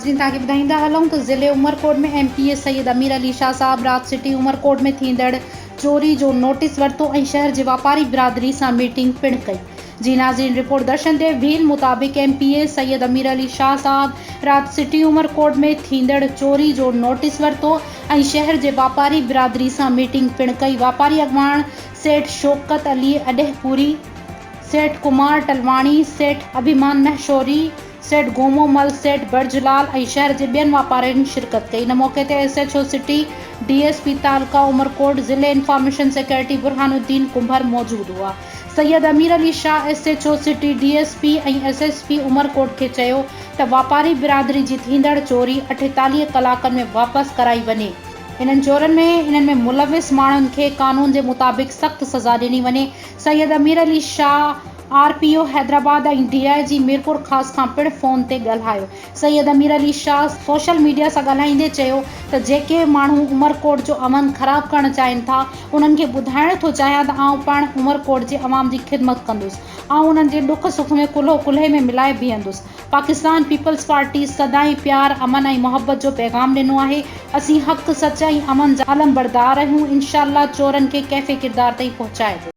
ناظرين توهان کي ٻڌائيندا هلون ته ضلعي Umerkot ۾ M P A Syed Amir Ali Shah صاحب رات سٽي عمرڪوٽ ۾ ٿيندڙ چوري جو نوٽيس ورتو ۽ شهر جي واپاري برادري سان ميٽنگ پڻ ڪئي جي ناظرين رپورٽ درشن ديو ڀيل مطابق M P A Syed Amir Ali Shah صاحب رات سٽي عمرڪوٽ ۾ ٿيندڙ چوري جو نوٽيس ورتو ۽ شهر جي واپاري برادري سان ميٽنگ پڻ ڪئي واپاري اڳواڻ سيٺ شوڪت علي اڏهپوري، سيٺ ڪمار ٽلواڻي، سيٺ اڀيمان مهشوري، سيٺ گومو مل، سيٺ برج لال ۽ شهر جي ٻين واپارين شرڪت ڪئي. ان موقعي تي S H O city, D S P تعلقه عمرڪوٽ، ضلعي انفارميشن سيڪريٽري برهان الدين ڪنڀر موجود هئا. Syed Amir Ali Shah S H O city, D S P ۽ S S P Umerkot کي چيو ته واپاري برادري جي ٿيندڙ چوري 48 ڪلاڪن ۾ واپس ڪرائي وڃي. انهن چورن ۾ انهن ۾ ملوث ماڻهن کي قانون جي مطابق سخت سزا ڏني وڃي. Syed Amir Ali Shah R P O Hyderabad ۽ D I G Mirpurkhas کان پڻ فون تي ڳالهايو. سيد امير علي شاهه سوشل ميڊيا سان ڳالهائيندي چيو ته جيڪي ماڻهو عمرڪوٽ جو امن خراب ڪرڻ چاهين ٿا انهن کي ٻڌائڻ ٿو چاهيان ته آئون پاڻ عمرڪوٽ جي عوام جي خدمت ڪندس آئون انهن جي ڏک سک ۾ ڪلهو ڪلهي ۾ ملائي بيهندس. پاڪستان پيپلز پارٽي سدائين پيار، امن ۽ محبت جو پيغام ڏنو آهي، اسين حق، سچ ۽ امن جا علمبردار آهيون، انشاء الله چورن کي ڪيفي ڪردار تائين پهچائبو.